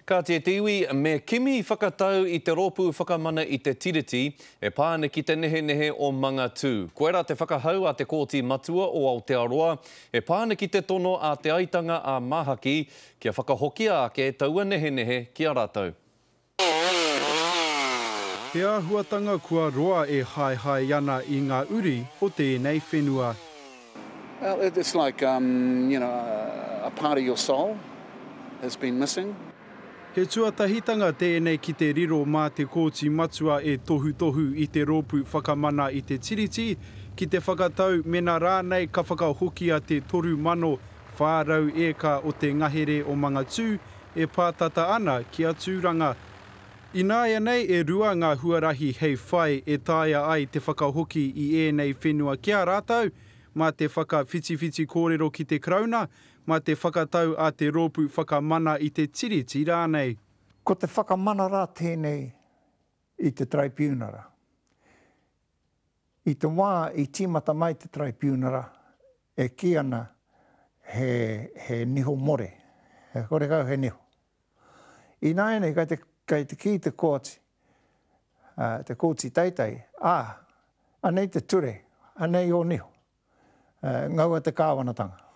Kāti e te iwi, me kimi whakatau i te Rōpū Whakamana i te Tiriti e pā ana ki te nehenehe o Mangatū. Koirā te whakahau a te Kōti Matua o Aotearoa e pā ana ki te tono a Te Aitanga a Mahaki kia whakahokia ake taua nehenehe ki a rātou. He āhuatanga kua roa e haehae ana i ngā uri o tēnei whenua. Well, it's like, um, you know, a part of your soul has been missing. He tuatahitanga tēnei ki te riro mā te Kōti Matua e tohutohu i te Rōpū Whakamana i te Tiriti ki te whakatau mena rānei ka whakahokia te 3,400 ēka o te ngahere o Mangatū e pātata ana ki a Tūranga. Ināianei e rua ngā huarahi hei whai e taea ai te whakahoki i ēnei whenua ki a rātou, mā te whakawhitiwhiti kōrero ki te Karauna, mā te whakatau a te Rōpū Whakamana i te Tiriti rānei. Ko te whakamana rā tēnei i te Taraipiunara. I te wā i tīmata mai te Taraipiunara, e kī ana he, he niho more, he horekau he niho. Ināianei, kei te, kei te kī te kooti, ā, te kōti teitei, ā, anei te ture, anei ō niho, ā, ngaua te kāwanatanga.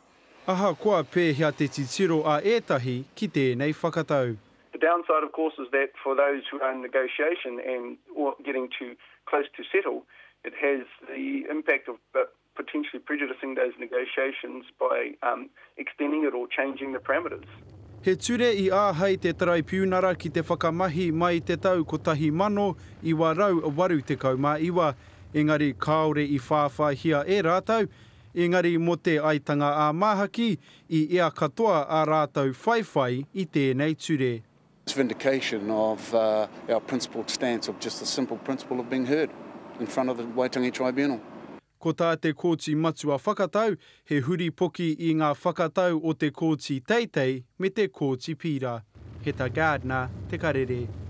Ahakoa pēhea te titiro a ētahi ki tēnei whakatau. The downside of course is that for those who are in negotiation and or getting too close to settle, it has the impact of potentially prejudicing those negotiations by extending it or changing the parameters. He ture i āhei te Taraipiunara ki te whakamahi mai i te tau 1989, engari kāore i whāwhāhia e rātou, engari mō te Aitanga-ā-Māhaki, i ea katoa ā rātou whaiwhai i tēnei ture. It's vindication of our principled stance of just the simple principle of being heard in front of the Waitangi Tribunal. Ko tā te Kōti Matua whakatau, he huripoki i ngā whakatau o te Kōti Teitei me te Kōti Pīra. Heta Gardiner, Te Karere.